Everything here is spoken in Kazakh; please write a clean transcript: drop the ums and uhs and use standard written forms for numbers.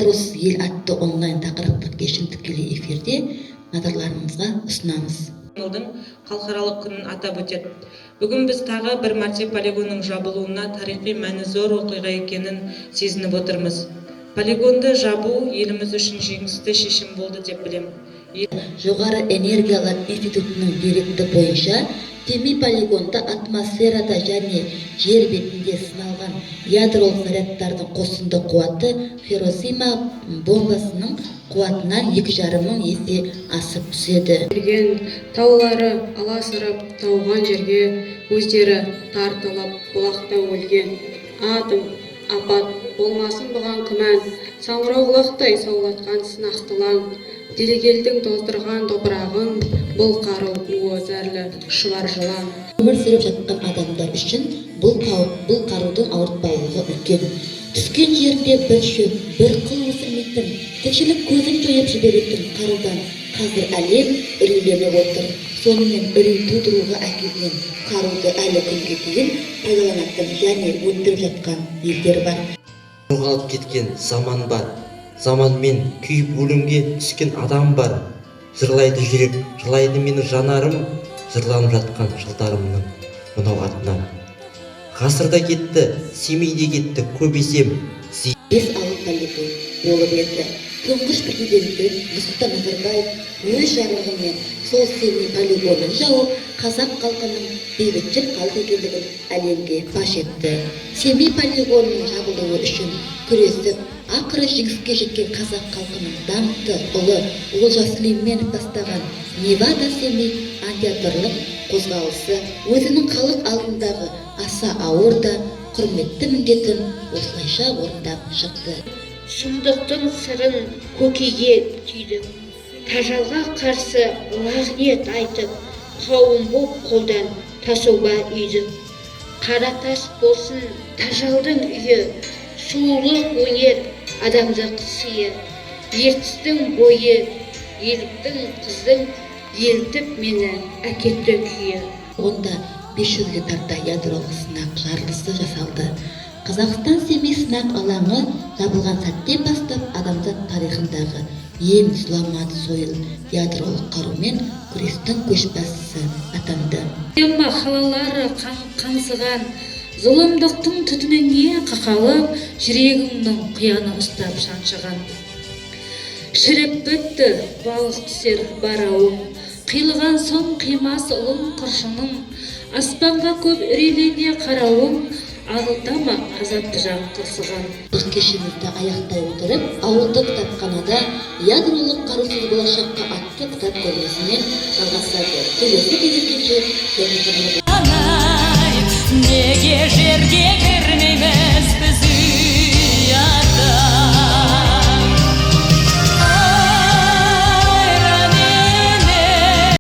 Ядросыз ел» атты онлайн тақырыптық кешін тікелей эфирде назарларыңызға ұсынамыз. Жылдың халықаралық күнін атап өтеді. Бүгін біз тағы бір мәрте полигонның жабылуына тарихи мәні зор оқиға екенін сезініп отырмыз. Полигонды жабу еліміз үшін жеңісті шешім болды деп білемін. Жоғары энергиялар институтының деректі бойынша, Семей полигонында атмосферада және жер бетінде сыналған ядролық зарядтардың қосынды қуаты Хиросима бомбасының қуатынан 2,5 мың есе асып түседі. Берген таулары аласұрып, тауған жерге өздері тартылып, бұлақта өлген. Атом апат болмасын бұған күмән, саңырауқұлақтай саулатқан сынақты лаң, делегелдің тоздырған топырағын бұл қару, уы зәрлі шұбар жылан. Өмір сүріп жатқан адамдар үшін бұл қарудың ауыртпалығы үлкен. Түскен жерінде бір шөп, бір қыл өсірмейтін, тіршілік көзін жойып жіберетін қарудан қазір әлем үрейленіп отыр. Сонымен, үрей тудыруға әкелген қаруды әлі күнге дейін пайдаланатын және өндіріп жатқан елдер бар. Жоғалып кеткен заман бар, заманмен күйіп өлімге түскен адам бар. Жырлайды жүрек, жылайды менің жанарым, жырланып жатқан жылдарымның мынау атынан. Ғасыр да кетті, Семей де кетті, көп есем. Бес алып полигон болып еді. Тұңғыш Президенті Нұрсұлтан Назарбаев өз жарлығымен сол Семей полигонын жауып, қазақ халқының бейбітшіл халық екендігін әлемге паш етті. Семей полигонының жабылуы үшін күресіп, ақыры жеңіске жеткен қазақ халқының даңқты ұлы Олжас Сүлейменов бастаған Невада Семей антиядролық қозғалысы өзінің халық алдындағы аса ауыр да құрметті міндетін осылайша орындап шықты. Сұмдықтың сырын көкейге түйдік, тажалға қарсы лағнет айтып, қауым боп қолдан тасоба үйдік. Қара тас болсын тажалдың үйі, сұлулық, өнер, адамдық сыйы. Ертістің бойы еліктің қыздың елітіп мені әкетті күйі. Онда 500-ге тарта ядролық сынақ жарылысы жасалды. Қазақстан Семей сынақ алаңы жабылған сәттен бастап адамзат тарихындағы ең зұлмат сойыл ядролық қарумен күрестің көшбасшысы атанды. Қалалары қаңсыған зұлымдықтың түтініне қақалып, жүрегіңнің қияны ұстап шаншыған. Шіріп бітті балық түсер бар ауым, қиылған соң қимас ұлым қыршыным. Аспанға көп үрейлене қарауым, ағылта ма азапты жан қырсыған. Кешімізді аяқтай отырып, ауылдық кітапханада «Ядролық қарусыз болашаққа» атты кітап көрмесімен жалғасады. Келесі кездескенше! Неге жерге.